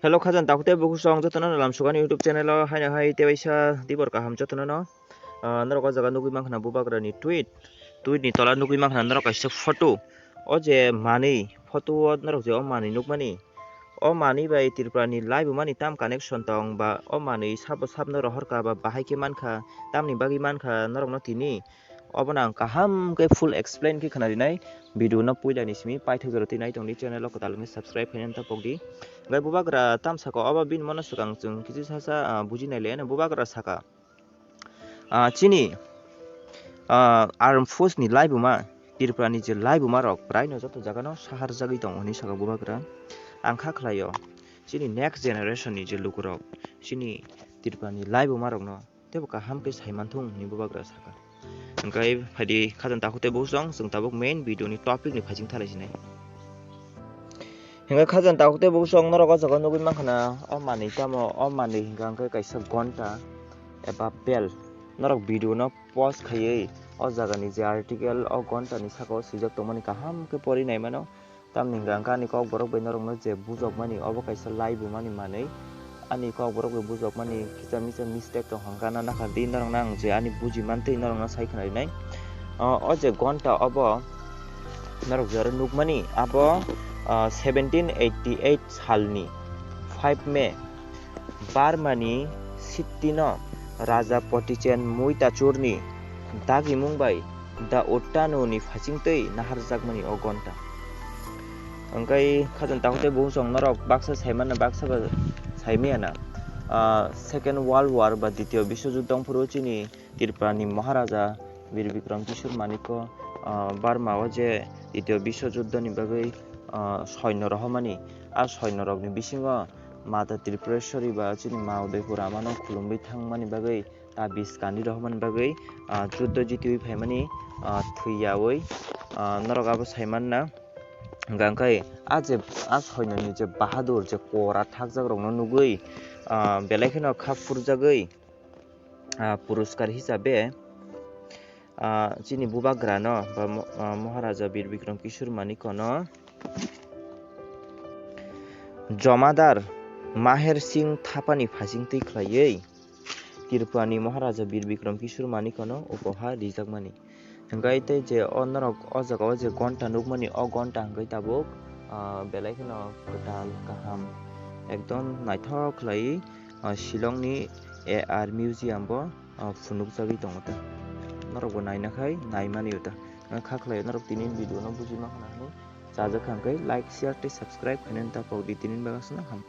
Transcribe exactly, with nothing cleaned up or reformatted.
Hello, khajang takhuk tei bukhuk song jotono no lamsukani YouTube channel o haino hai tewaisa tibor kaham jotono no. Ah, norok o jaga nugwi mankha na bubagra ni tweet. Tweet ni tola nugwi mankha na norok kaisa photo. O je manwi photo o norok je o manwi nukmani. O manwi bai Tripura ni laibuma ni tam connection tong ba o manwi sabo sabno rohorkha ba bahai khe mankha, tamni bagwi mankha norok no tini. Obono ang kaham khe full explain khe khwna rinai. Video no puila ni simi paithak jora twi nai tongdi, channel o kwtal wngwi subscribe khainani ta pokdi. Hwnkhe bubagra tam saka obo bini mono swkang chwng kisi sasa, ah, buji nai le, bubagra saka, ah, chini, ah, armed force ni laibuma, Tripura ni je laibuma rok praino joto jaga no sahar jagwi tongo hinwi saka bubagra. Ang kha khlai o chini next generation ni je lukurok chini Tripura ni laibuma rok no teibo kaham khe sai manthung hinwi bubagra saka. Hwnkhe phaidi khajang takhuk tei bukhuk song, chwng tabuk main video ni topic ni phaising thalai sinai. Hwnkhe khajang takhuk tei bukhuk song norok o jaga nugwi mankha na o manwi tamo, o manwi hwnkha hwnkhe kaisa gonta eba bell. Norok video no pause khaiwi o jaga ni je article o gonta ni saka o swijak tongmani kaham khe pori nai mano. Tamni hwnkha hwnkhe ani kokborok bai norokno je bujokmani, obo kaisa laibumani manwi. Ani kokborok bai bujokmani kisa misa mistake tong hwnkha na nakha di norokno ang je ani buji mantwi norokno sai khwna rinai. O, o je gonta obo norok je aro nukmani abo, ah, seventeen eighty eight salni five May. Barmani sittino Raja Patichen Muitachurni dagimung bai The Uttanu ni phaisingtwi naharjakmani o gonta. Hwnkhe khajang takhuk tei bukhuk song norok baksa saimano baksa ba saimaya na. Ah, Second World War ba Ditiyo Biswojuddo wngphuru chini Tripura ni Maharaja Bir Bikram Kishore Manikya, ah, Burma o je Ditiyo Biswojuddo ni bagwi, ah, soino rohormani, a soino rokni bisingo Mata Tripureshwari ba chini Ma Udaipur Amano khulumwi thangmani bagwi, ta bis kandi rohormani bagwi, ah, juddo jitiwi phaimani, ah, thwiyawi, ah, norok abo saimanna. Hwnkhe a je a soinoni je bahadur je kora thakjak rokno nugwi, ah, belai kheno kha phurjagwi, ah, puruskar hisabe, ah, chini bubagrano ba mo-, ah, Maharaja Bir Bikram Kishore Manikya no Jomadar Maher Singh Thapani phaisingtwi khlaiwi Tripura ni Maharaja Bir Bikram Kishore Manikya no upohar rijakmani. Hwnkhe tei je o norok o jaga o je gonta nukmani, o gonta hwnkhe tabuk, ah, belai kheno kwtal kaham, ekdom naithok khlaiwi, ah, Shillong ni A R Museum bo, ah, phunukjagwi tongo ta. Norok bo naina khai naimani o ta. Ang kha khlai norok tini video no buji mankha na hinwi chajak kha hwnkhe like, share tei subscribe khainani ta pokdi tini bagwi aswkno ham.